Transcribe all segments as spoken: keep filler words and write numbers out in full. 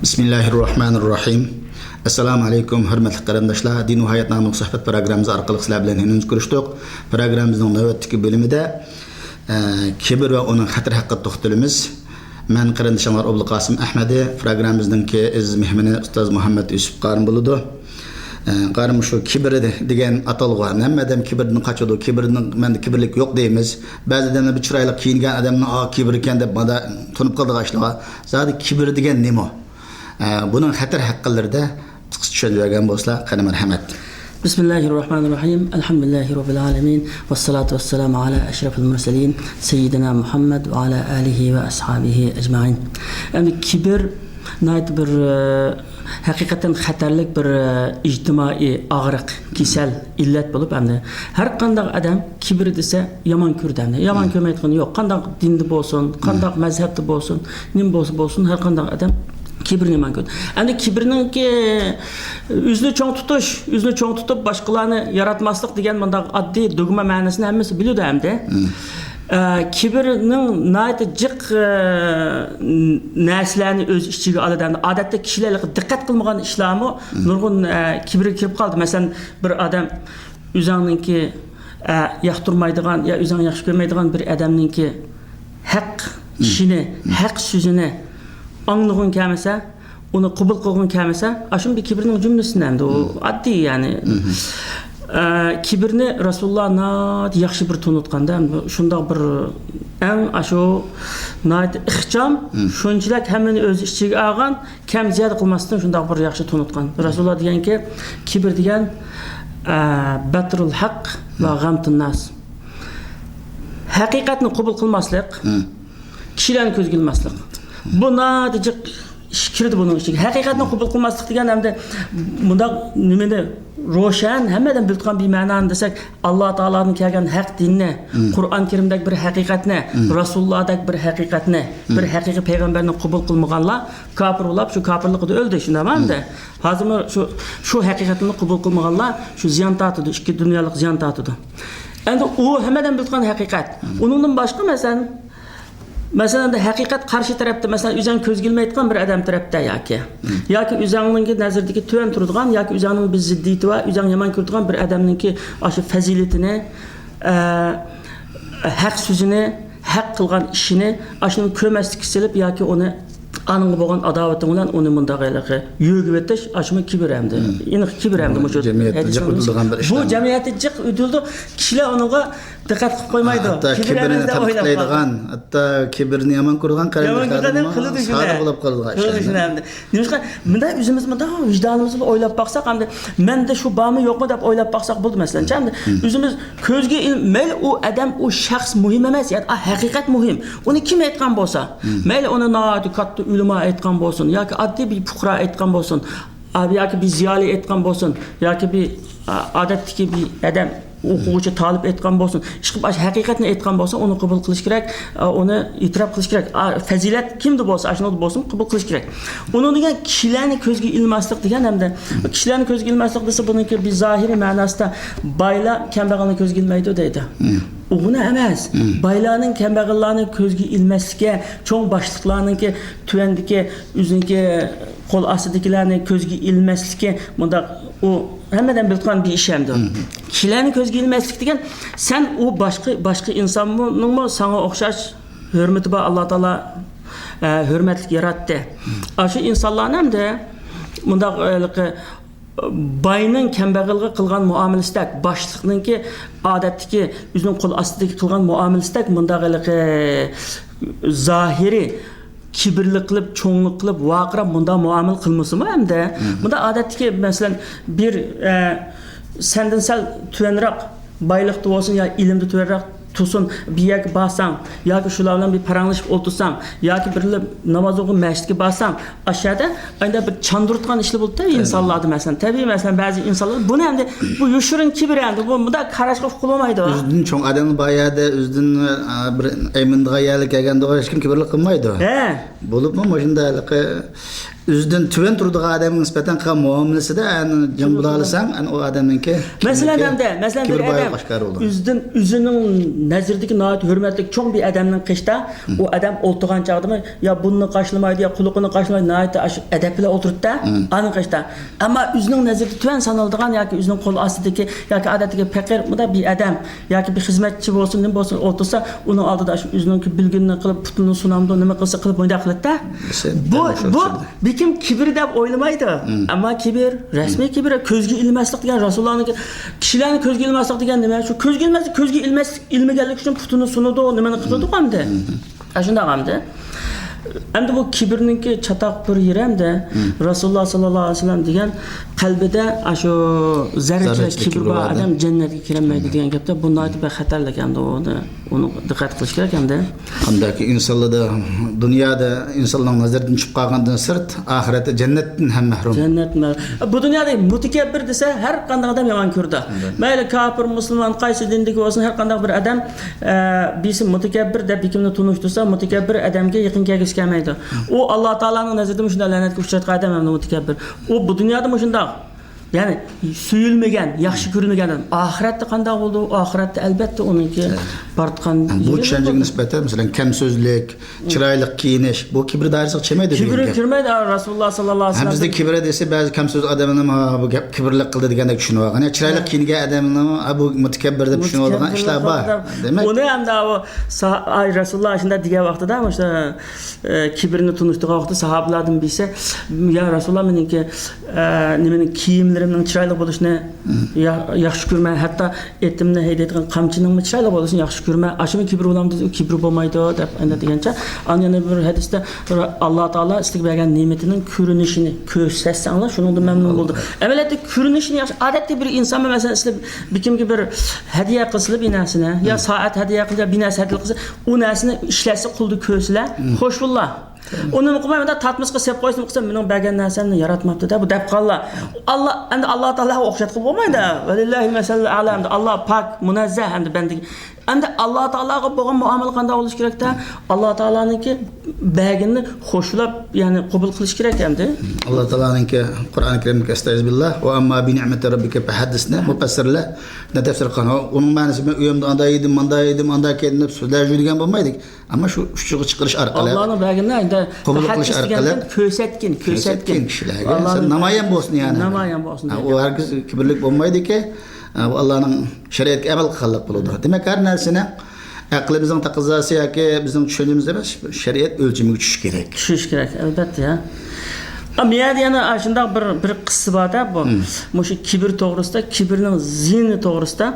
بىسمىللاھىررەھمانىررەھىم. ئەسسالامۇ ئەلەيكۇم، ھۆرمەتلىك قېرىنداشلار. دىن ۋە ھايات ناملىق سۆھبەت پروگراممىمىز ئارقىلىق سىلەر بىلەن يەنە كۆرۈشتۇق. پروگراممىمىزنىڭ نۆۋەتتىكى بۆلۈمىدە، ئە، كىبىر ۋە ئۇنىڭ خەتىرى ھەققىدە توختىلىمىز. مەن قېرىندىشىڭلار ئوبلىقاسىم ئەھمەدى، پروگراممىمىزنىڭكى ئەزىز مېھمىنى ئۇستاز مۇھەممەد يۈسۈپ قارىم بولىدۇ. ئە، قارىم، شۇ كىبىر دېگەن ئاتالغۇ، ھەممە ئادەم كىبىردىن قاچىدۇ، كىبىرنىڭ، مەندە كىبىرلىك يوق دەيمىز. بەزى ئادەملەر بىر چىرايلىق كىيىنگەن ئادەمنى، «ئا، كىبىر ئىكەن» دەپ مانا تونۇپ قالىدىغان ئىشلار. زادى كىبىر دېگەن نېمە؟ ئە، بۇنىڭ خەتەر ھەققىلىرىدە قىسقىچە چۈشەندۈرۈپ بەرگەن بولسىلا، قېنى مەرھەمەت. بىسمىللاھىررەھمانىررەھىم. ئەلھەمدۇلىللاھى رەببىل ئالەمىن. ۋەسسالاتۇ ۋەسسالامۇ ئەلا ئەشرەفىل مۇرسەلىن. سەييىدىنا مۇھەممەد ۋە ئالا ئالىھى ۋە ئەسھابىھى ئەجمەئىن. ئەمدى كىبىر ناھايىتى بىر، ئە، ھەقىقەتەن خەتەرلىك بىر، ئە، ئىجتىمائىي ئاغرىق، كېسەل، ئىللەت بولۇپ، ئەمدى ھەر قانداق ئادەم كىبىر دېسە يامان كۆرىدۇ ئەمدى. يامان كۆرمەيدىغىنى يوق. قانداق دىندا بولسۇن، قانداق مەزھەبتە بولسۇن، نېمە بولسا بولسۇن، ھەر قانداق ئادەم كىبىرنى يامان كۆرىدۇ. ئەمدى كىبىرنىڭكى ئۆزىنى چوڭ تۇتۇش، ئۆزىنى چوڭ تۇتۇپ باشقىلارنى ياراتماسلىق دېگەن مۇنداق ئاددىي دۆگما مەنىسىنى ھەممىسى بىلىدۇ ئەمدى. ئە، كىبىرنىڭ ناھايىتى جىق، ئە، نەرسىلەرنى ئۆز ئىچىگە ئالىدۇ. ئەمدى ئادەتتە كىشىلەر دىققەت قىلمىغان ئىشلارمۇ نۇرغۇن، ئە، كىبىرگە كىرىپ قالدى. مەسىلەن، بىر ئادەم ئۆزۈڭنىڭكى، ئە، ياقتۇرمايدىغان يا ئۆزۈڭ ياخشى كۆرمەيدىغان بىر ئادەمنىڭكى ھەق ئىشىنى، ھەق سۆزىنى ئاڭلىغۇڭ كەلمىسە، ئۇنى قوبۇل قىلغۇڭ كەلمىسە، ئاشۇمۇ بىر كىبىرنىڭ جۈملىسىدىن ئەمدى ئۇ ئاددىي، يەنى. ئە، كىبىرنى رەسۇلۇللا ناھايىتى ياخشى بىر تونۇتقاندا، شۇنداق بىر ئەڭ ئاشۇ ناھايىتى ئىخچام، شۇنچىلىك ھەممىنى ئۆز ئىچىگە ئالغان، كەم زىيادە قىلماستىن شۇنداق بىر ياخشى تونۇتقان. رەسۇلۇللا دېگەنكى، كىبىر دېگەن، ئە، بەترۇل ھەق ۋە غەمتۇن ناس. ھەقىقەتنى قوبۇل قىلماسلىق، كىشىلەرنى كۆزگە ئىلماسلىق. بۇ ناھايىتى جىق ئىش كىرىدۇ بۇنىڭ ئىچىگە. ھەقىقەتنى قوبۇل قىلماسلىق دېگەن ئەمدى مۇنداق نېمىنى روشەن، ھەممە ئادەم بىلىدىغان بىر مەنانى دېسەك، ئاللا تائالادىن كەلگەن ھەق دىننى، قۇرئان كەرىمدەك بىر ھەقىقەتنى، رەسۇلۇللادەك بىر ھەقىقەتنى، بىر ھەقىقىي پەيغەمبەرنى قوبۇل قىلمىغانلار كاپىر بولاپ، شۇ كاپىرلىقىدا ئۆلدى، شۇنداقمۇ ئەمدى؟ ھازىرمۇ شۇ، شۇ ھەقىقەتنى قوبۇل قىلمىغانلار شۇ زىيان تارتىدۇ، ئىككى دۇنيالىق زىيان تارتىدۇ. ئەمدى ئۇ ھەممە ئادەم بىلىدىغان ھەقىقەت. ئۇنىڭدىن باشقا، مەسىلەن، مەسىلەن، ئەمدى ھەقىقەت قارشى تەرەپتە، مەسىلەن، ئۆزۈڭ كۆزگە ئىلمايدىغان بىر ئادەم تەرەپتە ياكى، ياكى ئۆزۈڭنىڭكى نەزىرىدىكى تۆۋەن تۇرىدىغان ياكى ئۆزۈڭنىڭ بىر زىددىيىتى بار، ئۆزۈڭ يامان كۆرىدىغان بىر ئادەمنىڭكى ئاشۇ پەزىلىتىنى، ئە، ھەق سۆزىنى، ھەق قىلغان ئىشىنى ئاشۇنى كۆرمەسلىككە سېلىپ ياكى ئۇنى ئانىڭغا بولغان ئاداۋىتىڭ بىلەن ئۇنى مۇنداق ھېلىقى يۆگىۋېتىش، ئاشۇمۇ كىبىر ئەمدى. ئېنىق كىبىر ئەمدى مۇشۇ جەمئىيەتتە جىق ئۆتۈلىدىغان بىر ئىش. بۇ جەمئىيەتتە جىق ئۆتۈلىدۇ. كىشىلەر ئۇنىڭغا دىققەت قىلىپ قويمايدۇ. ھەتتا كىبىرنى تەنقىدلەيدىغان، ھەتتا كىبىرنى يامان كۆرىدىغان قېرىنداشلاردىنمۇ سادىر بولۇپ قالىدىغان ئىشلار. نېمىشقا مۇنداق ئۆزىمىز مۇنداق ۋىجدانىمىز بىلەن ئويلاپ باقساق، ئەمدى مەندە شۇ بارمۇ يوقمۇ دەپ ئويلاپ باقساق بولدى، مەسىلەن. ئەمدى ئۆزىمىز كۆزگە ئىل-، مەيلى ئۇ ئادەم، ئۇ شەخس مۇھىم ئەمەس، يا ھەقىقەت مۇھىم. ئۇنى كىم ئېيتقان بولسا، مەيلى ئۇنى ناھايىتى كاتتا ئۆلىما ئېيتقان بولسۇن، ياكى ئاددىي بىر پۇقرا ئېيتقان بولسۇن، ئا، ياكى بىر زىيالىي ئېيتقان بولسۇن، ياكى بىر، ئا، ئادەتتىكى بىر ئادەم، ئوقۇغۇچى، تالىپ ئېيتقان بولسۇن، ئىشقىلىپ ئاشۇ ھەقىقەتنى ئېيتقان بولسا، ئۇنى قوبۇل قىلىش كېرەك، ئا، ئۇنى ئېتىراپ قىلىش كېرەك. ئا، پەزىلەت كىمدە بولسا، ئاشۇنىڭدا بولسۇن، قوبۇل قىلىش كېرەك. ئۇنىڭ دېگەن كىشىلەرنى كۆزگە ئىلماسلىق دېگەن ھەمدە كىشىلەرنى كۆزگە ئىلماسلىق دېسە، بۇنىڭكى بىر زاھىرىي مەناسىدا بايلار كەمبەغەلنى كۆزگە ئىلمايدۇ دەيدۇ. ئۇ ئۇنى ئەمەس. بايلارنىڭ كەمبەغەللەرنى كۆزگە ئىلماسلىقى، چوڭ باشلىقلارنىڭكى تۆۋەندىكى ئۆزىنىڭكى قول ئاستىدىكىلەرنى كۆزگە ئىلماسلىقى، مۇنداق ئۇ ھەممىدىن بىلىدىغان بىر ئىش ئەمدى. كىشىلەرنى كۆزگە ئىلماسلىق دېگەن، سەن ئۇ باشقا، باشقا ئىنساننىڭمۇ ساڭا ئوخشاش ھۆرمىتى بار، ئاللا تائالا، ئە، ھۆرمەتلىك ياراتتى. ئاشۇ ئىنسانلارنى ئەمدى مۇنداق، ھېلىقى باينىڭ كەمبەغەلگە قىلغان مۇئامىلىسىدەك، باشلىقنىڭكى ئادەتتىكى ئۆزىنىڭ قول ئاستىدىكى قىلغان مۇئامىلىسىدەك مۇنداق ھېلىقى زاھىرىي كىبىرلىك قىلىپ، چوڭلۇق قىلىپ، ۋارقىراپ مۇنداق مۇئامىلە قىلمىسىمۇ ئەمدى. مۇنداق ئادەتتىكى، مەسىلەن، بىر، ئە، سەندىن سەل تۆۋەنرەك بايلىقتا بولسۇن يا ئىلىمدە تۆۋەنرەك تۇرسۇن، بىر يەرگە بارساڭ ياكى شۇلار بىلەن بىر پاراڭلىشىپ ئولتۇرساڭ ياكى بىرلا ناماز ئوقۇپ مەسچىتكە بارساڭ، ئاشۇ يەردە ئايدا بىر چاندۇرۇتقان ئىشلار بولىدۇ ئىنسانلاردا، مەسىلەن. تەبىئىي، مەسىلەن، بەزى ئىنسانلار بۇنى ئەمدى بۇ يوشۇرۇن كىبىر ئەمدى، بۇ مۇنداق قاراشقا ئۇققىلى بولمايدۇ. ئۆزىدىن چوڭ ئادەملەر بار يەردە ئۆزىدىن، ئە، بىر ئەيمىنىدىغان يەرلەر كەلگەندىغۇ ھېچكىم كىبىرلىك قىلمايدۇ. ھە. بولۇپمۇ مۇشۇنداق ھېلىقى ئۆزىدىن تۆۋەن تۇرىدىغان ئادەمگە نىسبەتەن قىلغان مۇئامىلىسىدە ئەنە جىڭ بولالىساڭ، ئەنە ئۇ ئادەمنىڭكى مەسىلەن، ئەمدى، مەسىلەن، كىبىر بىر بارلىقى ئادەم ئاشكارا بولىدۇ. ئۆزىدىن، ئۆزىنىڭ نەزىرىدىكى ناھايىتى ھۆرمەتلىك چوڭ بىر ئادەمنىڭ قېشىدا، ئۇ ئادەم ئولتۇرغان چاغدىمۇ يا بۇرنىنى قاشلىمايدۇ، يا قۇلىقىنى قاشلىمايدۇ، ناھايىتى ئاشۇ ئەدەپ بىلەن ئولتۇرىدۇ-دە، ئانىڭ قېشىدا. ئەمما ئۆزىنىڭ نەزىرىدە تۆۋەن سانىلىدىغان ياكى ئۆزىنىڭ قول ئاستىدىكى ياكى ئادەتتىكى پېقىر، مۇنداق بىر ئادەم، ياكى بىر خىزمەتچى بولسۇن، نېمە بولسۇن، ئولتۇرسا، ئۇنىڭ ئالدىدا شۇ ئۆزىنىڭكى بىلگىنىنى قىلىپ، پۇتىنى سۇنامدۇ، نېمە قىلسا قىلىپ، مۇنداق قىلىدۇ-دە. بۇ، بۇ بېكىم كىبىر دەپ ئويلىمايدۇ. ئەمما كىبىر، رەسمىي كىبىر، كۆزگە ئىلماسلىق دېگەن رەسۇلۇللانىڭكى، كىشىلەرنى كۆزگە ئىلماسلىق دېگەن نېمە؟ شۇ كۆزگە ئىلماس-، كۆزگە ئىلماس-، ئىلمىگەنلىك ئۈچۈن پۇتىنى سۇنىدۇ، نېمىنى قىلىدۇ ئەمدى. ئاشۇنداق ئەمدى. ئەمدى بۇ كىبىرنىڭكى چاتاق بىر يېرى ئەمدى، رەسۇلۇللا ساللاللاھۇ ئەلەيھى ۋەسەللەم دېگەن قەلبىدە ئاشۇ زەررىچىلا كىبىر بار ئادەم جەننەتكە كىرەلمەيدۇ دېگەن گەپتە، بۇ ناھايىتى بىر خەتەرلىك ئەمدى، ئۇنى، ئۇنى دىققەت قىلىش كېرەك ئەمدى. قانداكى ئىنسانلاردا دۇنيادا ئىنسانلارنىڭ نەزىرىدىن چۈشۈپ قالغاندىن سىرت، ئاخىرەتتە جەننەتتىن ھەم مەھرۇم. جەننەت مەھرۇم. بۇ دۇنيادا مۇتەكەببىر دېسە، ھەر قانداق ئادەم يامان كۆرىدۇ. مەيلى كاپىر، مۇسۇلمان، قايسى دىندىكى بولسۇن، ھەر قانداق بىر ئادەم، ئە، بىرسى مۇتەكەببىر دەپ بېكىمنى تونۇشتۇرسا، مۇتەكەببىر ئادەمگە يېقىن كەلگۈسى كەلمەيدۇ. ئۇ ئاللا تائالانىڭ نەزىرىدە مۇشۇنداق لەنەتكە ئۇچراتقان ئادەم ھەم مۇتەكەببىر. ئۇ بۇ دۇنيادا مۇشۇنداق. يەنى سۆيۈلمىگەن، ياخشى كۆرۈلمىگەن ئادەم. ئاخىرەتتە قانداق بولىدۇ؟ ئاخىرەتتە ئەلبەتتە ئۇنىڭكى بارىدىغان بۇ يېرى چۈشەنچىگە نىسبەتەن، مەسىلەن، كەمسۆزلۈك، چىرايلىق كىيىنىش، بۇ كىبىر دائىرىسىگە كىرمەيدۇ دېگەن گەپ. كىبىرگە كىرمەيدۇ. رەسۇلۇللا ساللاللاھۇ ئەلەيھى ۋەسەللەم بىزدە كىبىر دېسە، بەزى كەمسۆز ئادەمنىڭ، ھا، بۇ گەپ كىبىرلىك قىلدى دېگەندەك چۈشىنىۋالغان. يا چىرايلىق كىيىنگەن ئادەمنىڭ، ھا، بۇ مۇتەكەببىر دەپ چۈشىنىۋالىدىغان ئىشلار بار. دېمەك، ئۇنى ئەمدى ئۇ سا-، ئاي، رەسۇلۇللا شۇنداق دېگەن ۋاقتىدا، مۇشۇ، ئە، كىبىرنى تونۇشتۇرغان ۋاقتىدا ساھابىلاردىن بىرسى، يا رەسۇلۇللا، مېنىڭكى، ئە، نېمىنىڭ، كىيىملىرىمنىڭ چىرايلىق بولۇشىنى يا-، ياخشى كۆرىمەن، ھەتتا ئېتىمنى ھەيدەيدىغان قامچىنىڭمۇ چىرايلىق بولۇشىنى ياخشى كۆرىمەن. ئاشۇمۇ كىبىر بولامدۇ؟ ئۇ كىبىر بولمايدۇ دەپ ئەنە دېگەنچە. ئاندىن يەنە بىر ھەدىستە، ئاللا تائالا سىزگە بەرگەن نېمىتىنىڭ كۆرۈنۈشىنى كۆرسەتسەڭلار، شۇنىڭدىن مەمنۇن بولدۇم. ئەمەلىيەتتە كۆرۈنۈشىنى ياخشى. ئادەتتە بىر ئىنسان، مەسىلەن، سىلەر بىر كىمگە بىر ھەدىيە قىلسىلە بىر نەرسىنى، يا سائەت ھەدىيە قىلسا، بىر نەرسە ھەدىيە قىلسا، ئۇ نەرسىنى ئىشلەتسە، قولدا كۆرسىلە، خوش بوللا. ئۇنى قىلماي، مۇنداق تارتمىسقا سېلىپ قويسىمۇ قىلسا، مېنىڭ بەرگەن نەرسەمنى ياراتماپتۇ-دە، بۇ دەپ قاللا. ئاللا، ئەمدى ئاللا تائالاغا ئوخشاتقىلى بولمايدۇ. ۋەلىللاھىل مەسەلۇل ئەلا، ئەمدى ئاللا پاك، مۇنەززەھ، ئەمدى بەندىگە. ئەمدى ئاللا تائالاغا بولغان مۇئامىلە قانداق بولۇشى كېرەكتە؟ ئاللا تائالانىڭكى بەرگىنىنى خوشلاپ، يەنى قوبۇل قىلىش كېرەك ئەمدى. ئاللا تائالانىڭكى قۇرئان كەرىمدىكى ئەستەئىزبىللا، ۋە ئەمما بى نىئمەتى رەببىكە فەھەددىس نى مۇپەسسىرلەر نە تەپسىر قىلغان. ئۇنىڭ مەنىسى مەن ئۆيۈمدە ئانداق يېدىم، مانداق يېدىم، ئانداق كىيدىم دەپ سۆزلەپ يۈرگەن بولمايدۇ. ئەمما شۇ ئۇچۇرغا چىقىرىش ئارقىلىق، ئاللانىڭ بەرگىنىنى ئەمدى قوبۇل قىلىش ئارقىلىق كۆرسەتكىن، كۆرسەتكىن كىشىلەرگە، سەن نامايان بولسۇن، يەنى نامايان بولسۇن. ھە، ئۇ ھەرگىز كىبىرلىك بولمايدىكى، ئۇ ئاللانىڭ شەرىئەتكە ئەمەل قىلغانلىق بولىدۇ. دېمەك، ھەر نەرسىنى ئەقلىمىزنىڭ تەقەززاسى ياكى بىزنىڭ چۈشەنچىمىز ئەمەس، شەرىئەت ئۆلچىمىگە چۈشۈش كېرەك. چۈشۈش كېرەك، ئەلۋەتتە، يا. ئا، مەيەردە يەنە ئاشۇنداق بىر، بىر قىسسە بار-دە، بۇ. مۇشۇ كىبىر توغرىسىدا، كىبىرنىڭ زىيىنى توغرىسىدا.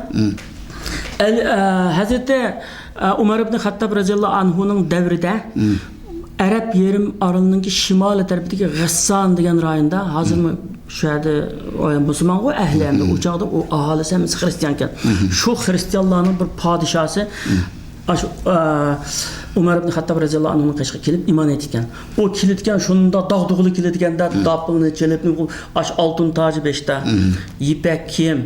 ئەل-، ئە، ھەزرىتى، ئە، ئۇمەر ئىبنى خەتتاب رەزىياللاھۇ ئەنھۇنىڭ دەۋرىدە ئەرەب يېرىم ئارىلىنىڭكى شىمالىي تەرىپىدىكى غەسسان دېگەن رايوندا، ھازىرمۇ شۇ يەردە مۇسۇلمانغۇ ئەھلى ئەمدى، ئۇ چاغدا ئۇ ئاھالىسى ھەممىسى خىرىستىيانكەن. شۇ خىرىستىيانلارنىڭ بىر پادىشاسى ئاشۇ، ئە، ئۇمەر ئىبنى خەتتاب رەزىياللاھۇ ئەنھۇنىڭ قېشىغا كېلىپ ئىمان ئېيتىدىكەن. ئۇ كېلىدىكەن، شۇنداق داغدۇغىلىق كېلىدىكەن-دە، داپپىنى چېلىپ، ئاشۇ ئالتۇن تاجى بېشىدا، يىپەك كىيىم،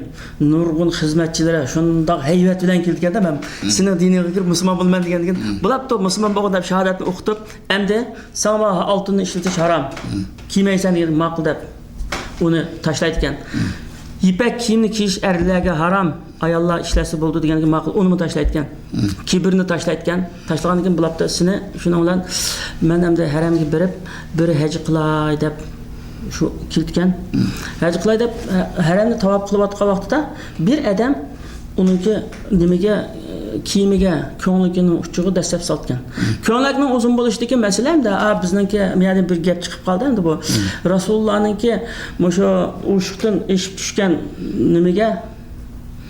نۇرغۇن خىزمەتچىلىرى شۇنداق ھەيۋەت بىلەن كېلىدىكەن-دە، مەن سېنىڭ دىنىڭغا كىرىپ مۇسۇلمان بولىمەن دېگەندىكىن، بولاپتۇ، مۇسۇلمان بولغىن دەپ شاھادەتنى ئوقۇتۇپ، ئەمدى ساڭا ئالتۇننى ئىشلىتىش ھارام، كىيمەيسەن دېگەن، ماقۇل دەپ ئۇنى تاشلايدىكەن. يىپەك كىيىمنى كىيىش ئەرلەرگە ھارام، ئاياللار ئىشلەتسە بولىدۇ دېگەنگە ماقۇل، ئۇنىمۇ تاشلايدىكەن. كىبىرنى تاشلايدىكەن. تاشلىغاندىن كېيىن بولاپتۇ، سېنى شۇنىڭ بىلەن مەن ئەمدى ھەرەمگە بېرىپ بىر ھەج قىلاي دەپ شۇ كېلىدىكەن. ھەج قىلاي دەپ ھە-، ھەرەمنى تاۋاپ قىلىۋاتقان ۋاقتىدا بىر ئادەم ئۇنىڭكى نېمىگە، كىيىمىگە، كۆڭلىكىنىڭ ئۇچىغا دەسسەپ سالىدىكەن. كۆڭلەكنىڭ ئۇزۇن بولۇشىدىكى مەسىلە ئەمدى، ئا، بىزنىڭكى، يەنى بىر گەپ چىقىپ قالدى ئەمدى بۇ. رەسۇلۇللانىڭكى مۇشۇ ئوشۇقتىن ئېشىپ چۈشكەن نېمىگە،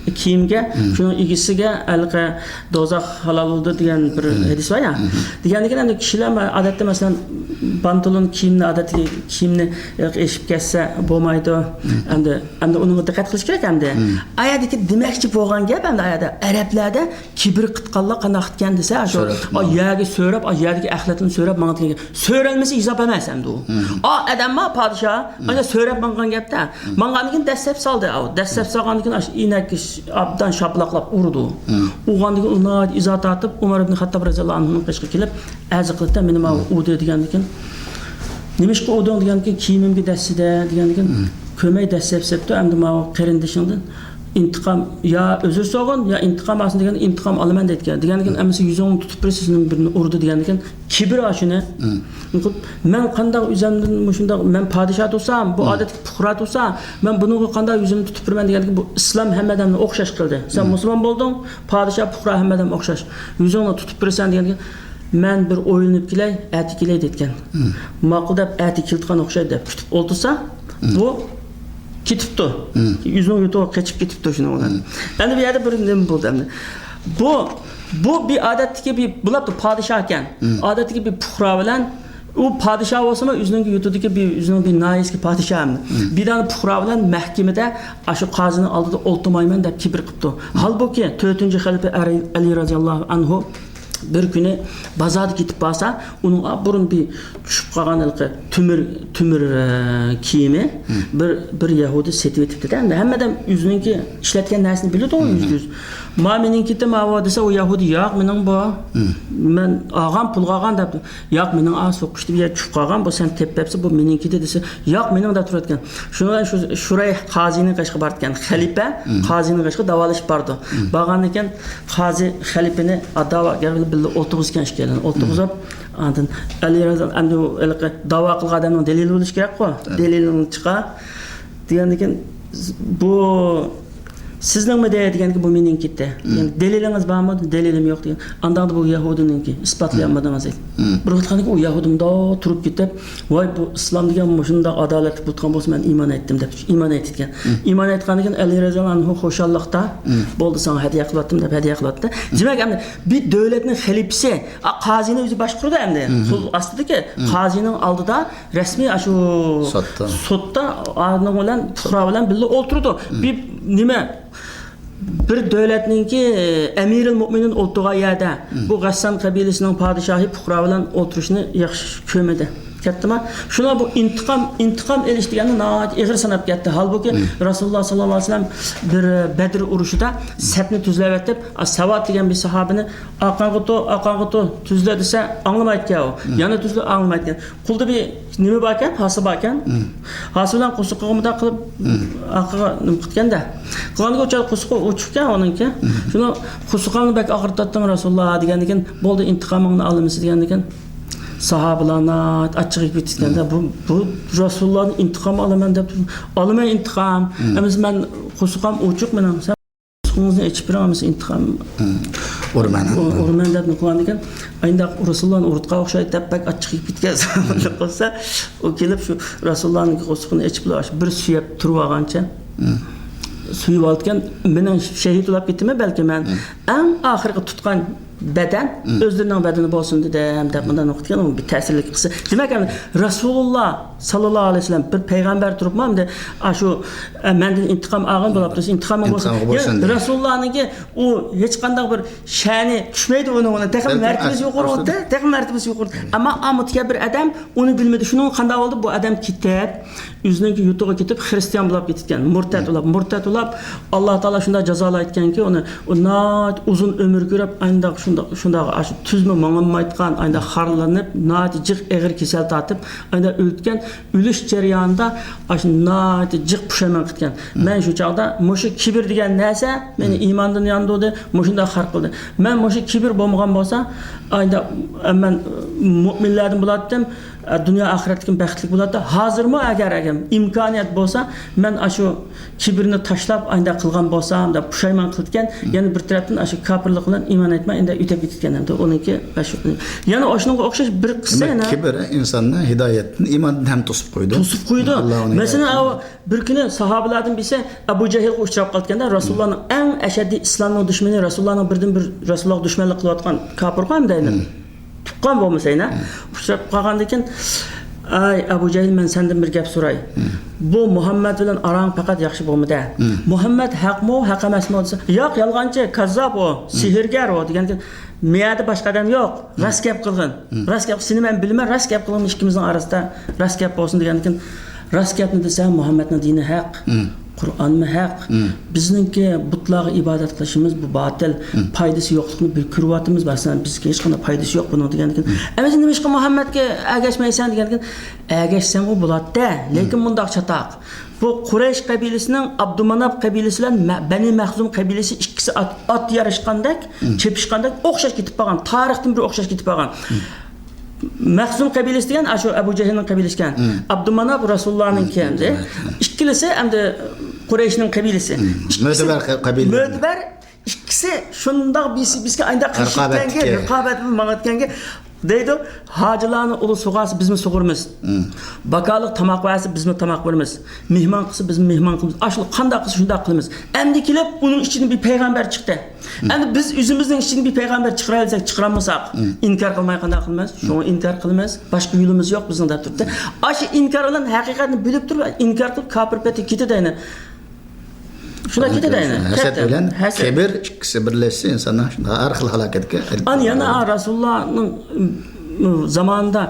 كىيىمگە، شۇنىڭ ئىگىسىگە ھېلىقى دوزاخ ھالال بولدى دېگەن بىر ھەدىس بار يا. دېگەندىكىن ئەمدى كىشىلەر ئادەتتە، مەسىلەن، پانتولون كىيىمنى، ئادەتتىكى كىيىمنى ئېشىپ كەتسە بولمايدۇ. ئەمدى، ئەمدى ئۇنىڭغا دىققەت قىلىش كېرەك ئەمدى. ئايەدىكى دېمەكچى بولغان گەپ ئەمدى ئايەدە ئەرەبلەردە كىبىر قىتقانلار قانداق قىتكەن دېسە، ئاشۇ، سۆرەپ، ئا، يەرگە سۆرەپ، ئا، يەردىكى ئەخلەتنى سۆرەپ ماڭىدىكەن. سۆرەلمىسە ھېساب ئەمەس ئەمدى ئۇ. ئا، ئادەمما پادىشاھ، ئاشۇ سۆرەپ ماڭغان گەپتە. ماڭغاندىن كېيىن دەسسەپ سالدى ئاۋۇ. دەسسەپ سالغاندىن كېيىن ئاشۇ ئىنەككە ش-، ئابدان شاپىلاقلاپ ئۇردى. ئۇرغاندىن كېيىن ئۇ ناھايىتى ئىزا تارتىپ، ئۇمەر ئىبنى خەتتاب رەزىياللاھۇ ئەنھۇنىڭ قېشىغا كېلىپ، ئەرز قىلدى، مېنى ماۋۇ ئۇردى دېگەندىن كېيىن، نېمىشقا ئۇردۇڭ دېگەندىكىن، كىيىمىمگە دەسسىدە دېگەندىكىن، كۆرمەي دەسسەپ سەپتۇ، ئەمدى ماۋۇ قېرىندىشىڭدىن ئىنتىقام، يا ئۆزرە سورىغىن، يا ئىنتىقام ئالسۇن دېگەندىكىن، ئىنتىقام ئالىمەن دەيدىكەن. دېگەندىكىن، ئەمىسە يۈزۈڭنى تۇتۇپ بېرىسىز، سېنىڭ بىرنى ئۇردى دېگەندىكىن، كىبىر ئاشۇنى. مەن قانداق ئۆزۈمدىن مۇشۇنداق، مەن پادىشاھ تۇرسام، بۇ ئادەتتىكى پۇقرا تۇرسا، مەن بۇنىڭغا قانداق يۈزۈمنى تۇتۇپ بېرىمەن دېگەندىكىن، بۇ ئىسلام ھەممە ئادەمنى ئوخشاش قىلدى. سەن مۇسۇلمان بولدۇڭ، پادىشاھ، پۇقرا ھەممە ئادەم ئوخشاش. يۈزۈڭنى تۇتۇپ بېرىسەن دېگەندىكىن، مەن بىر ئويلىنىپ كېلەي، ئەتە كېلەي دەيدىكەن. ماقۇل دەپ ئەتە كېلىدىغان ئوخشايدۇ دەپ كۈتۈپ ئولتۇرسا، بۇ كېتىپتۇ. ئۆزىنىڭ يۇرتىغا قېچىپ كېتىپتۇ شۇنىڭ بىلەن. ئەمدى بۇ يەردە بىر نېمە بولدى ئەمدى. بۇ، بۇ بىر ئادەتتىكى بىر، بۇلاپتۇ پادىشاھكەن. ئادەتتىكى بىر پۇقرا بىلەن، ئۇ پادىشاھ بولسىمۇ ئۆزىنىڭ يۇرتىدىكى بىر، ئۆزىنىڭ بىر ناھىيەسىدىكى پادىشاھ ئەمدى. بىر دانە پۇقرا بىلەن مەھكىمىدە ئاشۇ قازىنىڭ ئالدىدا ئولتۇرمايمەن دەپ كىبىر قىپتۇ. ھالبۇكى، تۆتىنچى خەلىپە ئەلى، ئەلى رەزىياللاھۇ ئەنھۇ بىر كۈنى بازاردا كېتىپ بارسا، ئۇنىڭ بۇرۇن بىر چۈشۈپ قالغان ھېلىقى تۆمۈر، تۆمۈر، ئە، كىيىمى بىر، بىر يەھۇدىي سېتىۋېتىپتۇ-دە. ئەمدى ھەممە ئادەم ئۆزىنىڭكى ئىشلەتكەن نەرسىنى بىلىدۇ يۈزدە يۈز. ما مېنىڭكىتى ماۋۇ دېسە، ئۇ يەھۇدىي، ياق، مېنىڭ بۇ. مەن ئالغان، پۇلغا ئالغان دەپ. ياق، مېنىڭ ئا سوقۇشتا بىر يەر چۈشۈپ قالغان، بۇ سەن تېپىپ بەپسە، بۇ مېنىڭكىتى دېسە، ياق، مېنىڭ دەپ تۇرىدىكەن. شۇنىڭ بىلەن شۇ شۇرەيھ قازىنىڭ قېشىغا بارىدىكەن. خەلىپە قازىنىڭ قېشىغا داۋالىشىپ بارىدۇ. بارغاندىن كېيىن قازى خەلىپىنى، ئا، داۋاگەر بىلەن بىللە ئولتۇرغۇزىدىكەن ئىككىيلەننى. ئولتۇرغۇزۇپ، ئاندىن ئەلى رەزىياللاھۇ ئەنھۇ ھېلىقى داۋا قىلغان ئادەمنىڭ دەلىلى بولۇشى كېرەكقۇ. دەلىلىنى چىقار. دېگەندىن كېيىن، بۇ سىزنىڭمىدى؟ دېگەندىكىن، بۇ مېنىڭكىتى. دېگەن، دەلىلىڭىز بارمۇ؟ دەلىلىم يوق دېگەن. ئانداقتا بۇ يەھۇدىينىڭكى، ئىسپاتلىيالمىدىڭىز دېدى. بىر ۋاقىتقاندىن كېيىن ئۇ يەھۇدىي مۇنداق تۇرۇپ كېتىپ، ۋاي، بۇ ئىسلام دېگەن مۇشۇنداق ئادالەتلىك بولىدىغان بولسا، مەن ئىمان ئېيتتىم دەپ ئىمان ئېيتىدىكەن. ئىمان ئېيتقاندىن كېيىن ئەلى رەزىياللاھۇ ئەنھۇ خۇشاللىقتا، بولدى، ساڭا ھەدىيە قىلىۋەتتىم دەپ ھەدىيە قىلىۋەتتى. دېمەك، ئەمدى بىر دۆلەتنىڭ خەلىپىسى، ئا، قازىنى ئۆزى باشقۇرىدۇ ئەمدى. قول ئاستىدىكى قازىنىڭ ئالدىدا رەسمىي ئاشۇ سوتتا. سوتتا ئانىڭ بىلەن، پۇقرا بىلەن بىللە ئولتۇرىدۇ. بىر نېمە، بىر دۆلەتنىڭكى ئەمىرىل مۆمىنىن ئولتۇرغان يەردە بۇ غەسسان قەبىلىسىنىڭ پادىشاھى پۇقرا بىلەن ئولتۇرۇشنى ياخشى كۆرمىدى. كەتتىما؟ شۇنىڭ بۇ ئىنتىقام، ئىنتىقام ئېلىش دېگەننى ناھايىتى ئېغىر ساناپ كەتتى. ھالبۇكى، رەسۇلۇللا ساللاللاھۇ ئەلەيھى ۋەسەللەم بىر بەدر ئۇرۇشىدا سەپنى تۈزلەۋېتىپ، سەۋاد دېگەن بىر ساھابىنى، ئارقاڭغا تۇر، ئارقاڭغا تۇر، تۈزلە دېسە، ئاڭلىمايدىكەن ئۇ. يەنە تۈزلە، ئاڭلىمايدىكەن. قولدا بىر نېمە باركەن، ھاسا باركەن. ھاسا بىلەن قورسىقىغا مۇنداق قىلىپ، ئارقىغا نېمە قىلىدىكەن-دە. قىلغاندىكىن ئۇ چاغدا قورسىقى ئوچۇقكەن ئۇنىڭكى. شۇنى، قورسىقىڭنى بەك ئاغرىتاتتىڭ رەسۇلۇللا دېگەندىكىن، بولدى، ئىنتىقامىڭنى ئالىمىز دېگەندىكىن، ساھابىلار ناھايىتى ئاچچىقى كېتىدىكەن-دە. بۇ، بۇ رەسۇلۇللادىن ئىنتىقام ئالىمەن دەپ تۇرۇپ، ئالىمەن ئىنتىقام. ئەمىسە مەن قورسىقىم ئوچۇق مېنىڭ. قورسىقىڭىزنى ئېچىپ بېرىڭ، ئەمىسە ئىنتىقام ئۇرىمەن. ئۇ-، ئۇرىمەن دەپ نېمە قىلغاندىكىن، ئاينداق رەسۇلۇللانى ئۇرۇتقان ئوخشايدۇ دەپ بەك ئاچچىقى كېتىپ كەتسە، بۇنداق قىلسا، ئۇ كېلىپ شۇ رەسۇلۇللانىڭ قورسىقىنى ئېچىپ، شۇ بىر سۆيۈپ تۇرۇۋالغانچە سۆيۈۋالىدىكەن. مېنىڭ شېھىت بولاپ كېتىمەن بەلكى مەن. ئەڭ ئاخىرقى تۇتقان بەدەن ئۆزلىرىنىڭ بەدىنى بولسۇن دېدىم دەپ مۇنداق نۇقتا ئىكەن، ئۇ بىر تەسىرلىك قىسسە. دېمەك، ئەمدى رەسۇلۇللا ساللاللاھۇ ئەلەيھى ۋەسەللەم بىر پەيغەمبەر تۇرۇپمۇ ئەمدى ئاشۇ، ئە، مەندىن ئىنتىقام ئالغىن بولاپتۇ، ئىنتىقامىڭ بولسۇن. ئىنتىقامغا بولسۇن دېگەن. رەسۇلۇللانىڭكى ئۇ ھېچقانداق بىر شەنى چۈشمەيدۇ ئۇنىڭ، ئۇنىڭ تېخىمۇ مەرتىۋىسى يۇقىرى، تېخىمۇ مەرتىۋىسى يۇقىرى. ئەمما ئا مۇتەكەببىر ئادەم ئۇنى بىلمىدى. شۇنىڭ قانداق بولدى؟ بۇ ئادەم كېتىپ، ئۆزىنىڭكى يۇرتىغا كېتىپ، خىرىستىيان بولاپ كېتىدىكەن، مۇرتەت بولاپ، مۇرتەت بولاپ، ئاللا تائالا شۇنداق جازالايدىكەنكى، ئۇنى، ئۇ ناھايىتى ئۇزۇن ئۆمۈر كۆرۈپ، ئانداق شۇنداق، شۇنداق، ئاشۇ تۈزمۇ ماڭالمايدىغان، ئانداق خارلىنىپ، ناھايىتى جىق ئېغىر كېسەل تارتىپ، ئانداق ئۆلىدىكەن. ئۆلۈش جەريانىدا ئاشۇ ناھايىتى جىق پۇشايمان قىلىدىكەن. مەن شۇ چاغدا مۇشۇ كىبىر دېگەن نەرسە مېنى ئىماندىن ياندۇردى، مۇشۇنداق خار قىلدى. مەن مۇشۇ كىبىر بولمىغان بولسا، ئانداق مەن مۆمىنلەردىن بولاتتىم. دۇنيا ئاخىرەتلىكىم بەختلىك بولاتتى. ھازىرمۇ ئەگەر، ئەگەر ئىمكانىيەت بولسا، مەن ئاشۇ كىبىرنى تاشلاپ، ئانداق قىلغان بولسام دەپ پۇشايمان قىلىدىكەن. يەنە بىر تەرەپتىن ئاشۇ كاپىرلىق بىلەن ئىمان ئېيتماي، ئانداق ئۆتۈپ كېتىدىكەن. ئەمدى ئۇنىڭكى ئاشۇ، يەنە ئاشۇنىڭغا ئوخشاش بىر قىسسە يەنە. كىبىر ئىنساننى ھىدايەتتىن، ئىماندىن ھەم توسۇپ قويىدۇ. توسۇپ قويىدۇ. مەسىلەن، ئاۋۇ بىر كۈنى ساھابىلەردىن بىرسى ئەبۇ جەھىلگە ئۇچراپ قالىدىكەن-دە، رەسۇلۇللانىڭ ئەڭ ئەشەددىي ئىسلامنىڭ دۈشمىنى، رەسۇلۇللانىڭ بىردىن بىر رەسۇلۇللاغا دۈشمەنلىك قىلىۋاتقان كاپىرغۇ ئەمدى ئەينى. تۇغقان بولمىسا ئەينى. ئۇچراپ قالغاندىن كېيىن، ئەي ئەبۇ جەھىل، مەن سەندىن بىر گەپ سوراي. بۇ مۇھەممەد بىلەن ئاراڭ پەقەت ياخشى بولمىدى. مۇھەممەد ھەقمۇ، ھەق ئەمەسمۇ دېسە، ياق، يالغانچى، كاززاب ئۇ، سېھىرگەر ئۇ دېگەندىكىن، مەيەردە باشقا ئادەم يوق. راست گەپ قىلغىن. راست گەپ، سېنى مەن بىلىمەن، راست گەپ قىلغىن، ئىككىمىزنىڭ ئارىسىدا راست گەپ بولسۇن دېگەندىكىن، راست گەپنى دېسە، مۇھەممەدنىڭ دىنى ھەق. قۇرئانمۇ ھەق. بىزنىڭكى بۇتلارغا ئىبادەت قىلىشىمىز بۇ باتىل. پايدىسى يوقلۇقىنى بىر كۆرۈۋاتىمىز. مەسىلەن، بىزگە ھېچقانداق پايدىسى يوق بۇنىڭ دېگەندىكىن. ئەمەسە نېمىشقا مۇھەممەدكە ئەگەشمەيسەن دېگەندىكىن، ئەگەشسەمغۇ بولاتتى. لېكىن مۇنداق چاتاق. بۇ قۇرەيش قەبىلىسىنىڭ ئابدۇماناپ قەبىلىسى بىلەن مە-، بەنى مەخزۇم قەبىلىسى ئىككىسى ئات، ئات ياراشقاندەك، چېپىشقاندەك ئوخشاش كېتىپ قالغان. تارىختىن بىر ئوخشاش كېتىپ قالغان. مەخزۇم قەبىلىسى دېگەن ئاشۇ ئەبۇ جەھىلنىڭ قەبىلىسى ئىكەن. ئابدۇماناپ رەسۇلۇللانىڭكى ئەمدى. ئىككىلىسى ئەمدى قۇرەيشنىڭ قەبىلىسى. ئىككىسى مۆتىبەر قە-، قەبىلە. مۆتىبەر ئىككىسى شۇنداق بىسى بىسكە ئاينداق قىلىشىپكەنكى، رىقابەتتىكى. رىقابەت بىلەن ماڭىدىكەنكى، دەيدۇ، ھاجىلارنى ئۇلى سۇغارسا بىزمۇ سۇغۇرىمىز. باكالىق تاماق بەرسە بىزمۇ تاماق بېرىمىز. مېھمان قىلسا بىزمۇ مېھمان قىلىمىز. ئاشۇ قانداق قىلسا شۇنداق قىلىمىز. ئەمدى كېلىپ ئۇنىڭ ئىچىدىن بىر پەيغەمبەر چىقتى. ئەمدى بىز ئۆزىمىزنىڭ ئىچىدىن بىر پەيغەمبەر چىقىرالايساق، چىقىرالمىساق، ئىنكار قىلماي قانداق قىلىمىز؟ شۇڭا ئىنكار قىلىمىز. باشقا يولىمىز يوق بىزنىڭ دەپ تۇرۇپتۇ. ئاشۇ ئىنكار بىلەن ھەقىقەتنى بىلىپ تۇرۇپ ئىنكار قىلىپ كاپىر پېتى كېتىدۇ ئەينى. شۇنداق كېتىدۇ ئەينى. ھەسەت بىلەن كىبىر ئىككىسى بىرلەشسە ئىنساننى شۇنداق ھەر خىل ھالاكەتكە ئېلىپ بارىدۇ. ئەنە يەنە رەسۇلۇللانىڭ زامانىدا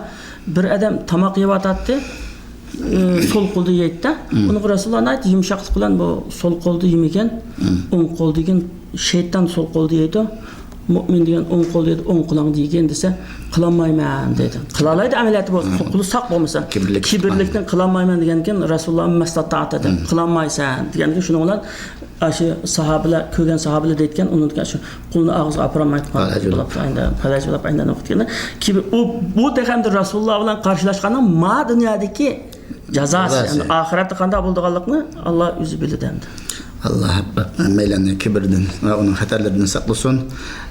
بىر ئادەم تاماق يەۋاتاتتى. ئى، سول قولدا يەيتتى. ئۇنىڭغا رەسۇلۇللا ناھايىتى يۇمشاقلىق بىلەن بۇ سول قولدا يېمىگىن، ئوڭ قولدا يېگىن، شەيتان سول قولدا يەيدۇ. مۆمىن دېگەن ئوڭ قولدا يەيدۇ، ئوڭ قولۇڭدا يېگىن دېسە، قىلالمايمەن دېدى. قىلالايدۇ ئەمەلىيەتتە بۇ قولى ساق بولمىسا. كىبىرلىك. كىبىرلىكتىن قىلالمايمەن دېگەنكىن رەسۇلۇللا مەستەتەئتە دېدى. قىلالمايسەن دېگەنكىن شۇنىڭ بىلەن ئاشۇ ساھابىلەر، كۆرگەن ساھابىلەر دەيدىكەن، ئۇنىڭدىكى شۇ قولنى ئاغزىغا ئاپىرالمايدىغان پەلەج بولاپ، ئايندا پەلەج بولاپ ئايلىنىپ كەتكەن. كىبىر، ئۇ، بۇ تېخى ئەمدى رەسۇلۇللا بىلەن قارشىلاشقاننىڭ ما دۇنيادىكى جازاسى، جازاسى. ئەمدى ئاخىرەتتە قانداق بولىدىغانلىقىنى ئاللا ئۆزى بىلىدۇ ئەمدى. ئاللا ھەممەيلەننى كىبىردىن ۋە ئۇنىڭ خەتەرلىرىدىن ساقلىسۇن.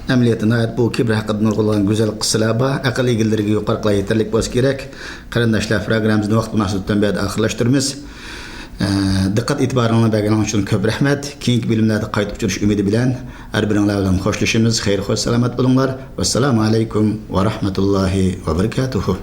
ئەمەلىيەتتە ناھايىتى بۇ كىبىر ھەققىدە نۇرغۇنلىغان گۈزەل قىسسىلەر بار. ئەقىل ئىگىلىرىگە يۇقىرىقىلار يېتەرلىك بولسا كېرەك. قېرىنداشلار، پروگراممىمىزنى ۋاقىت مۇناسىۋىتى بىلەن بۇ يەردە ئاخىرلاشتۇرىمىز. ئە، دىققەت ئېتىبارىڭلارنى بەرگىنىڭ ئۈچۈن كۆپ رەھمەت. كېيىنكى بۆلۈملەردە قايتا ئۇچرىشىش ئۈمىدى بىلەن ھەر بىرىڭلار بىلەن خوشلىشىمىز. خەير خوش سالامەت بولۇڭلار. ۋەسسالامۇ ئەلەيكۇم ۋە رەھمەتۇللاھى ۋە بەرىكاتۇھۇ.